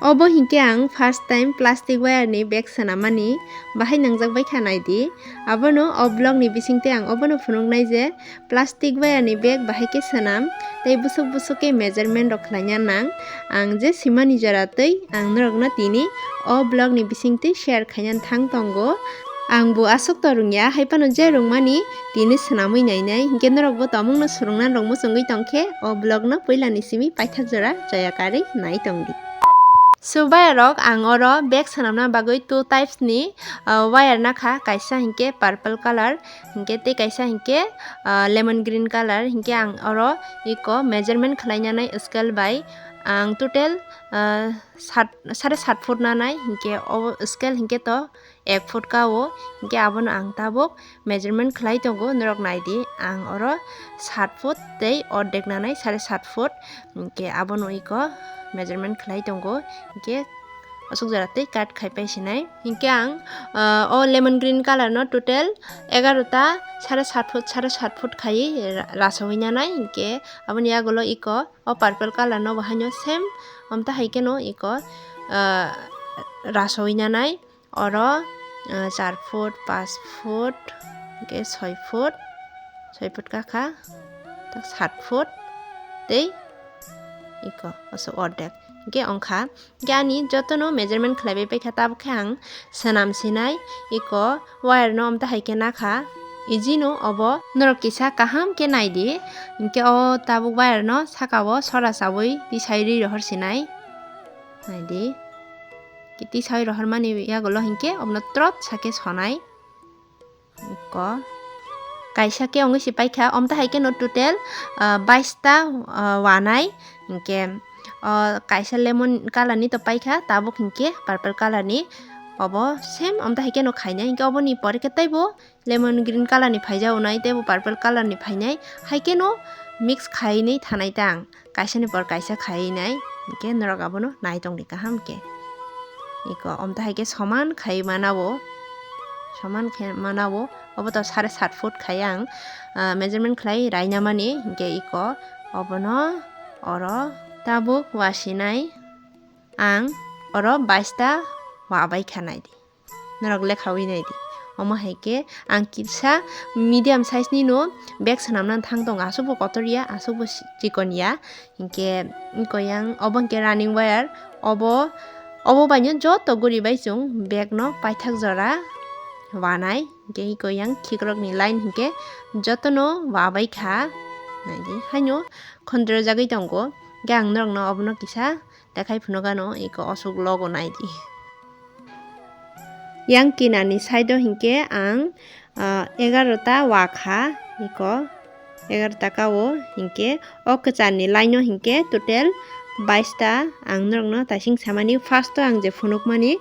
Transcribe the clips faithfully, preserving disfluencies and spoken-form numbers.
Obo hinkhe ang first time plastic wire ni bag swnamani, bahai nangjak baikha naidi. Abono o vlog ni bisingtwi ang obono phunuknai je plastic wire ni bag bahai khe swnam tei busuk busuk khe measurement rok khlaina nang. Ang je simani jora twi ang norokno tini o vlog ni bisingtwi share khaina thang tongo. Ang bo aswk to rwngya, hai phano je rwngmani tini swnamwi nainai, hinkhe norokbo tomungno swrwngna rwngmo chwngwi tongkhe o vlogno puilani simi paithak jora choya karwi nai tongdi. So bayarok, ang oro bag swnamna bagwi two types ni, ah, wire nakha, kaisa hinkhe purple colour, hinkhe tei kaisa hinkhe, ah, lemon green colour, hinkhe ang oro iko measurement khlainani scale bai ang total, ah, sat, sare sat foot nanai, hinkhe o scale hinkhe to ek foot ka o, hinkhe abono ang tabuk measurement khlai tongo, norok naidi, ang oro sat foot tei ordek nanai sare sat foot, hinkhe abono iko measurement khlai tongo, hinkhe aswk jora tei cut khai pai sinai. Hinkhe ang, ah, o lemon green colour no total egaroh ta sare sat foot, sare sat foot khaiwi ra-, rasawi nanai, hinkhe aboni yagulo iko o purple colour no bo haino same, omta hai kheno iko, ah, rasawi nanai. Oro, ah, char foot, panch foot, hinkhe soi foot, soi foot kakha, tak sat foot, tei iko, oso ordek. Hinkhe ongkha, hinkhe ani jotono measurement khlaibai paikha, tabuk khe ang swnam sinai, iko wire no omta hai khe nakha, easy no obo, norok kisa kaham khe naidi, hinkhe o tabuk wire no saka o sora chawi tisai ri rohor sinai, naidi. Kiti sai rohormani yagulo hinkhe obno trot sake sonai. Ko. Kaisa khe wngwi se paikha, omta hai kheno total, ah, bais ta, ah, wanai. Hinkhe, ah, kaisa lemon colour ni to paikha, tabuk hinkhe purple colour ni. Obo same omta hai kheno khainai. Hinkhe oboni pore khe teibo lemon green colour ni phaijak nai, teibo purple colour ni phainai, hai kheno mix khainwi thanai ta ang, kaisa ni por kaisa khaiwi nai, hinkhe norok abono nai tongdi kaham khe. Iko omta hai khe soman khaiwi mana o, soman khe mana o, obo to sare sat foot khai ang, ah, measurement khlai raina mani, hinkhe iko obono oro tabuk wasinai ang oro bais ta wabai kha naidi. Norok lekhawi naidi. Omo hai khe ang kisa medium size ni no bag swnamna thang tongo. Aswk bo kotor ya, aswk bo si-, chikon ya. Hinkhe iko yang obo hinkhe running wire. Obo, obo bai no joto guri bai chwng bag no paithak jora wanai. Hinkhe iko yang khikrok ni line hinkhe joto no wabai kha. Naidi haino khondro jagwi tongo. Hinkhe ang norok no obono kisa dekhai phunukano iko aswk logo naidi. Yang kinani side o hinkhe ang, ah, egaroh ta wakha, iko egaroh ta ka o hinkhe o kwcharni line o hinkhe total bais ta ang norokno taising samani. First o ang je phunukmani,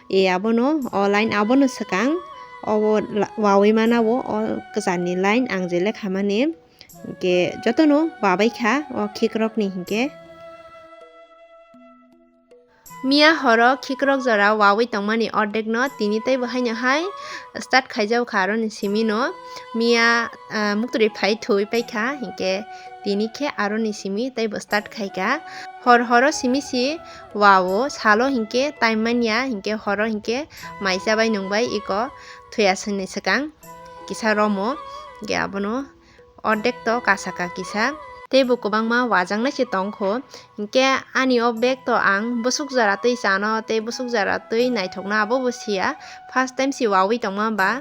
e, abono o line abono swkang, obo la-, wawi mana o, o kwcharni line ang je lekhamani hinkhe jotono wabai kha o khikrokni hinkhe. Miya horo khikrok jora wawi tongmani ordek no tini teibo haino hai start khaijak kha aroni simi no. Miya, ah, muktwi phai thuwi paikha hinkhe tini khe aroni simi teibo start khaikha. Hor horo simi si wao salo hinkhe time manya hinkhe horo hinkhe mai chabai nungbai iko thuya sini swkang kisa romo hinkhe abono. Ordek to kasaka kisa, teibo kwbangma wajaknai se tongkho. Hinkhe ani o bag to ang bwswk jora twi chano tei bwswk jora twi naithokno abo bo siya. First time se wawi tongma ba,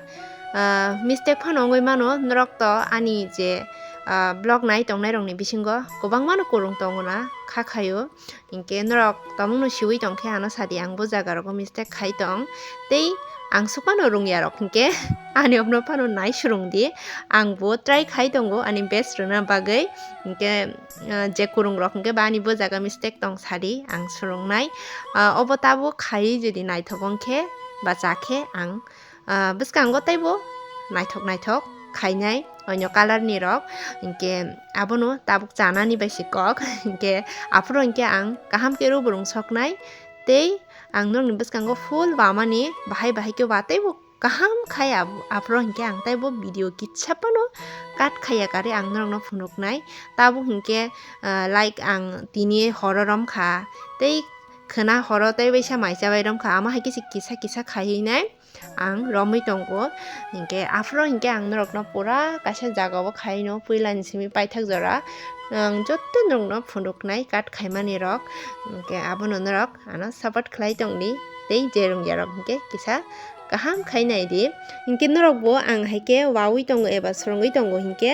ah, mistake phano wngwi mano. Norok to ani je, ah, vlog nai tongnai rokni bisingo kwbangmano kwrwng tongo na kha khaio. Hinkhe norok tomungno siwi tongkhe ano sadi, ang bo jaga rogo mistake khai tong. Tei ang sukmano rungya rok hinkhe ani okno phano nai surungdi. Ang bo try khai tongo ani best rwna bagwi. Hinkhe, ah, je kwrwng rok hinkhe ba ani bo jaga mistake tong sadi, ang surungnai. Ah, obo tabuk khai jodi naithok wngkhe ba chakhe ang ah, bwskango teibo naithok naithok khainai, oino colour ni rok, hinkhe abono tabuk chanani bai se kok, hinkhe aphuru hinkhe ang kaham khe rw burung soknai, tei ang norokni bwskango full wamani bahai bahai khe wa teibo kaham khai abo, aphuru hinkhe ang teibo video kitsa phano cut khaiya kari ang norokno phunuknai, tabuk hinkhe, ah, like ang tini horo romkha, tei khwna horo tei waisa mai chabai romkha, amo hai khe se kisa kisa khaiwi nai ang romwi tongo. Hinkhe aphuru hinkhe ang norokno pura kaisa jagao khaino puilani simi paithak jora ang joto norokno phunuknai cut khaimani rok. Hinkhe abono norok ano support khlai tongdi tei je rwngya rok hinkhe kisa kaham khai nai di. Hinkhe norok bo ang hai khe wawi tongo eba swrwngwi tongo hinkhe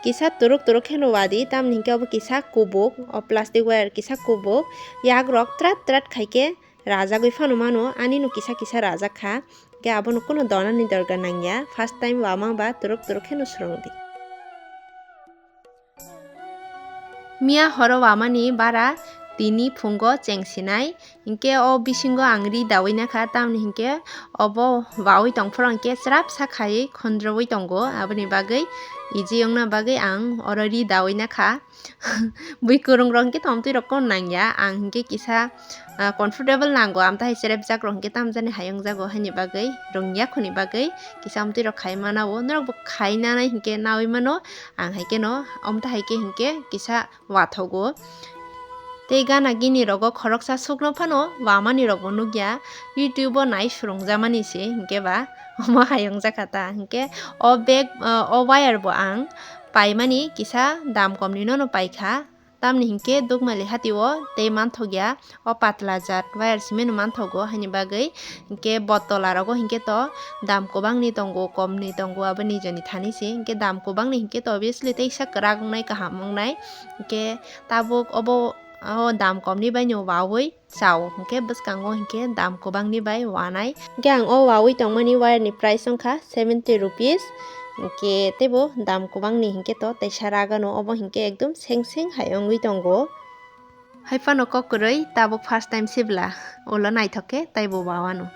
kisa turuk turuk kheno wadi, tamni hinkhe obo kisa kubuk, o plastic wire kisa kubuk, yak rok trat trat khai khe rajagwi phano mano, ani no kisa kisa rajak kha, hinkhe abono kuno donani dorkar nangya, first time wamang ba turuk turuk kheno swrwng di. Miya horo wamani bara tini phungo chengsinai, hinkhe o bisingo ang ri dawi nakha, tamni hinkhe obo wawi tongphuru hinkhe chwrapsa khaiwi khondrowi tongo, aboni bagwi easy wngna bagwi ang oro ri dawi nakha. Bui kwrwng rok hinkhe tomtwi rok kono nangya, ang hinkhe kisa ah, comfortable nango, amtahai cherepjak rok hinkhe tamjani hayung jago haini bagwi, rwngya khoni bagwi kisa amtwi rok khai mana o, norok bo khai nanai hinkhe nawi mano, ang hai kheno amtahai khe hinkhe kisa wathogo. Tei gana gini rogo khoroksa sukno phano wamani rok bo nukya, YouTube o nai swrwng jamani se hinkhe ba omo hayung jakha ta hinkhe o bag, ah, o wire bo ang paimani kisa dam komni nono paikha. Tamni hinkhe Dukmali hatio tei manthokya o patla jat wire simeno manthogo, haini bagwi hinkhe bo tola rogo hinkhe to dam kwbangni tongo, komni tongo, abo nijoni thani se hinkhe dam kwbangni hinkhe to obviously teisa kwrak wngnai, kaham wngnai. Hinkhe tabuk obo o dam komni baino wawi chao hinkhe bwskango hinkhe dam kwbangni bai wanai. Hinkhe ang o wawi tongmani wire ni price wngkha seventy rupees. Hinkhe teibo dam kwbangni hinkhe to teisa ragano, obo hinkhe ekdum seng seng hai wngwi tongo. Hai phano kok kwrwi tabuk first time sibla ulo naithok khe teibo wawano.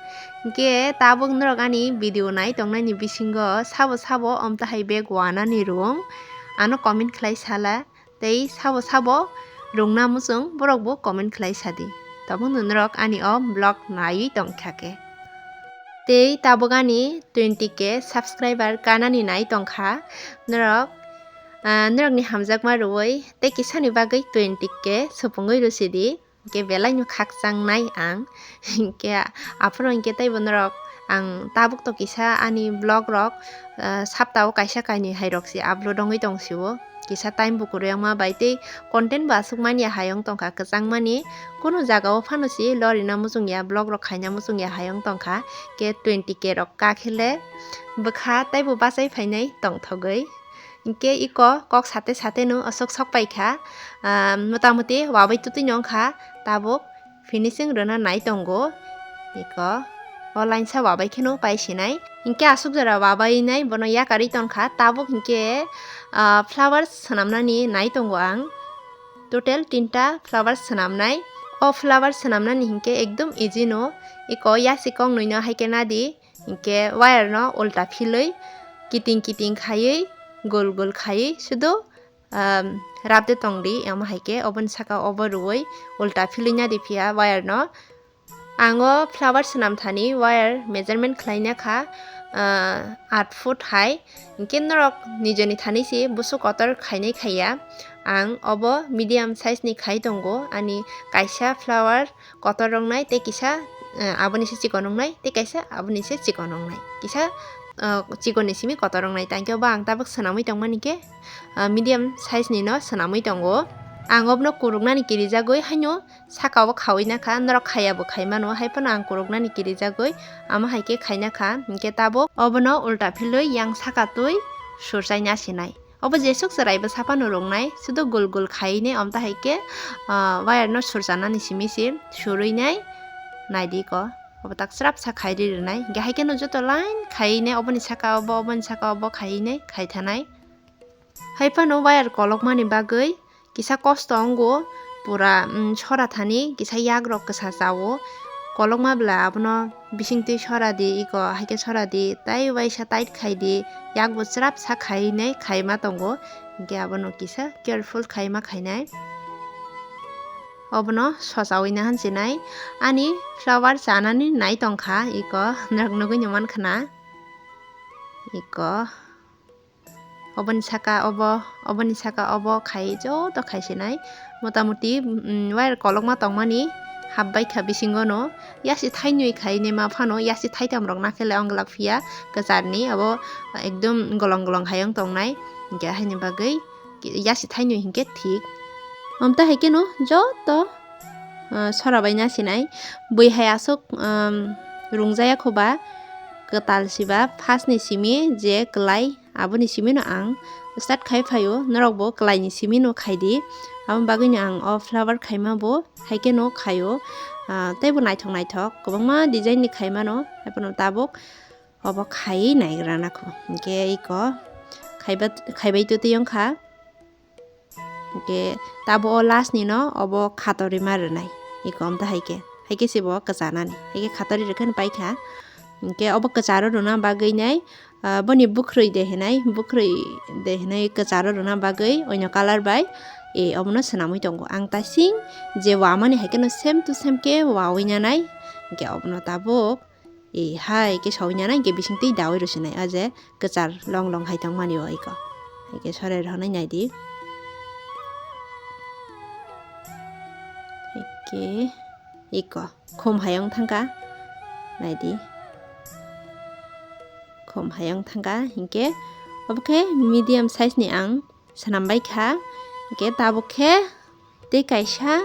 Hinkhe tabuk norok ani video nai tongnaini bisingo sabo sabo omtahai bag wanani rung ano comment khlai sala. Tei sabo sabo rwngna muchung borok bo comment khlai sadi. Tabukno norok ani o vlog naiwi tongkha khe. Tei tabuk ani twenty K subscriber kanani nai tongkha. Norok, ah, norokni hamjakma rwui tei kisani bagwi twenty K supungwi rwsidi. Hinkhe belaino khakchang nai ang. Hinkhe aphuru hinkhe teibo norok ang tabuk to kisa ani vlog rok, ah, saptao kaisa kainwi hai rok se upload wngwi tong sio. Kisa time bo kwrwi wngma bai tei content bo aswk manya hai wng tongkha kwchang mani. Kunu jagao phano se lorina muchungya, vlog rok khaina muchungya hai wng tongkha. Khe twenty K rok kakhele bwkha teibo bachai phainai tongthogwi. Hinkhe iko kok sate sate no aswk sok paikha, ah, motamoti wabai twtwi no wngkha tabuk finishing rwna nai tongo. Iko o lainsa wabai kheno paisinai. Hinkhe aswk jora wabai nai bono yakarwi tongkha tabuk hinkhe, ah, flowers swnamnani nai tongo ang. Total tinta flowers swnamnai. O flowers swnamnani hinkhe ekdum easy no. Iko yasi kok nwi no haikhe nadi. Hinkhe wire no ulta philwi kiting kiting khaiwi gol gol khaiwi sudu, um, rabde tongdi, omo hai khe oboni saka obo rwui ulta philwi nadi phiya wire no. Ang o flower swnam thani wire measurement khlaina kha, ah, aat foot hai. Hinkhe norok nijeni thani se busu kotor khainai khaiya. Ang obo medium size ni khai tongo. Ani kaisa flower kotor wngnai tei kisa, eh, aboni se chikon wngnai tei kaisa aboni se chikon wngnai. Kisa, eh, chikon ni simi kotor wngnai. Tangkhe obo ang tabuk swnamwi tongmani khe, eh, medium size ni no swnamwi tongo. Ang obono kuruknani kirijagwi haino saka o khawi nakha, norok khaiya bo khai mano, hai phano ang kuruknani kirijagwi amo hai khe khaina kha. Hinkhe tabuk obono ulta philwi yang saka twi surchaina sinai. Obo jesuk chwrai bwsa phano rwknai, sudu gul gul khaine omta hai khe, ah, wire no surchanani simi se surwi nai naidi ko. Obo tak chwrap sa khai ri rwnai. Hinkhe hai kheno joto line khaine oboni saka obo, oboni saka obo khaine khai thanai. Hai phano wire kolokmani bagwi kisa kosto wngo, pura, mm, sora thani kisa yak rok kwsa chao. Kolokma bwla abono bisingtwi sora di, iko hai khe sora di, tei waisa tight khai di, yak bo chwrap sa khainai khaima tongo, hinkhe abono kisa careful khaima khainai. Obono sochawi nahan sinai, ani flower chanani nai tongkha, iko norok nugwi no mankha na, iko. Oboni saka obo, oboni saka obo khai joto khai sinai. Motamoti, mm, wire kolokma tongmani hapbai kha bisingo no, yasi thainwi khai nema phano yasi thaitam rok nakhele ong glak phiya kwcharni abo ekdom golong golong hai wng tongnai, hwnkhe haini bagwi yasi thainwi hinkhe thik. Omta hai kheno joto, ah, sora bai nasinai. Bui hai aswk, um, rungjaya kho ba, kwtal si ba, first ni simi je kwlai, aboni simi no ang start khai phaio, norok bo kwlai ni simi no khai di. Aboni bagwi no ang o flower khaima bo hai kheno khaio. Ah, tei bo naithok naithok kwbangma design ni khaimano, haiphano tabuk obo khaiwi naigra nakho. Hinkhe iko khaiba-, khaibai twtwi wngkha. Hinkhe tabo o last ni no obo khatorwi ma rwnai. Iko omta hai khe. Hai khe se bo kwchanani. Hai khe khatorwi rwkhe paikha. Hinkhe obo kwcharo rwna bagwi nai, ah, boni bwkhrwi de hinai, bwkhrwi de hinai kwcharo rwna bagwi oino colour bai, eh, obono swnamwi tongo. Ang tasing je wamani hai kheno same to same khe wawi nanai. Hinkhe obono tabuk, eh, hai khe sawi nanai, hinkhe bising twi dawi rw sinai. O je kwchar long long hai tongmani o iko. Hinkhe sorai rw hinai nai di. Hinkhe iko khum hai wng thangkha, nai di. Khum hai wng thangkha, hinkhe obo khe medium size ni ang swnam bai kha. Hinkhe tabuk khe tei kaisa,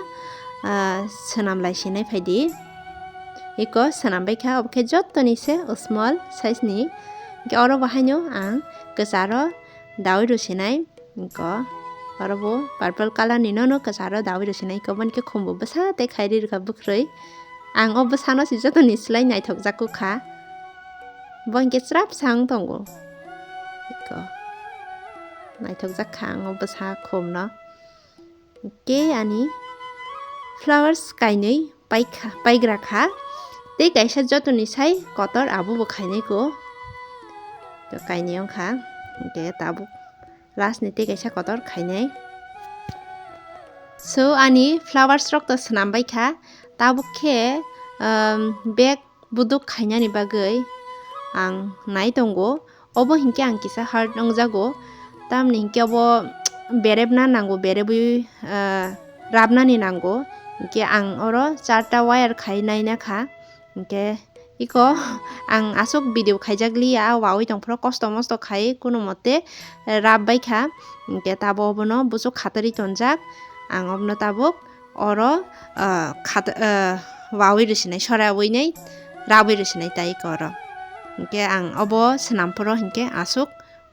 ah, swnam lai sinai phai di. Iko swnam bai kha, obo khe joto ni se small size ni. Hinkhe oro bo haino ang kwcharo dawi rw sinai. Iko oro bo purple colour ni nono kwcharo dawi rw sinai. Iko boni khe khum bo bwsa tei khairi rwkha bwkhrwi. Ang o bwsano se jotoni slai naithokjak kha. Bo hinkhe chwrap sa wng tongo. Iko naithokjak kha ang o bwsa khumno. Hinkhe ani flowers kainwi paikha, paigra kha. Tei kaisa jotoni sai kotor abo bo khainai ko. To kainwi wngkha. Hinkhe tabuk last ni tei kaisa kotor khainai. So ani flowers rok to swnam bai kha. Tabuk khe, um, bag buduk khainani bagwi ang nai tongo. Obo hinkhe ang kisa hard wngjago. Tamni hinkhe obo berebna nango, berebwi, ah, rabnani nango. Hinkhe ang oro charta wire khai naina kha. Hinkhe iko ang aswk video khaijak liya, wawi tongphuru kosto mosto khai kunumote rab bai kha. Hinkhe tabo obono buchuk khatarwi tonjak. Ang obono tabuk oro, ah, khat-, ah, wawi rwsinai, sorawi nai rawi rwsinai tai iko oro. Hinkhe ang obo swnamphuru hinkhe aswk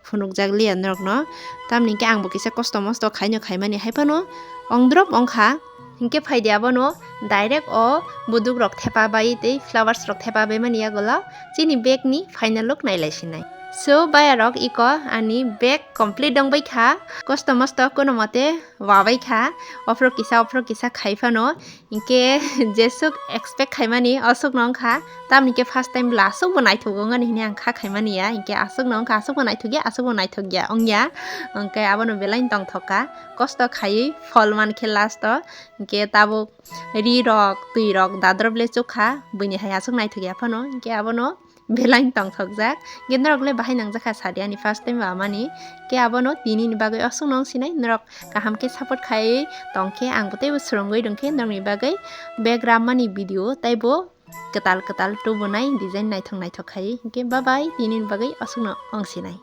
phunukjak liya norokno. Tamni hinkhe ang bo kisa kosto mosto khaino khaimani haiphano ongdrop wngkha. Hinkhe phaidi abono direct o buduk rok thepa bai tei flowers rok thepa bai mani yagulo chini bag ni final look nailai sinai. So bayarok iko ani bag complete wngbai kha. Kosto mosto kunumote wabai kha, ophro kisa, ophro kisa khai phano, hinkhe jeswk expect khaimani, aswkno wngkha. Tamni khe first time bwla aswkbo naithok wngmani hwnwi ang kha khaimani ya, hinkhe aswkno wngkha, aswkbo naithok ya, aswkbo naithok ya wngya. Hinkhe abono belai tongthok kha, kosto khaiwi phol mankhe last o, hinkhe tabuk ri rok, twi rok dadrop le chukha, buini hai aswk naithok ya phano, hinkhe abono belai tongthokjak. Hinkhe norok le bahai nangjakha sadi ani first time wamani. Khe abono tini ni bagwi aswk nong sinai, norok kaham khe support khai tongkhe, ang bo teibo swrwngwi rwngkhe norokni bagwi bag rammani video, teibo kwtal kwtal tubunai design naithok naithok khai. Hinkhe bye bye, tini ni bagwi aswk no ong sinai.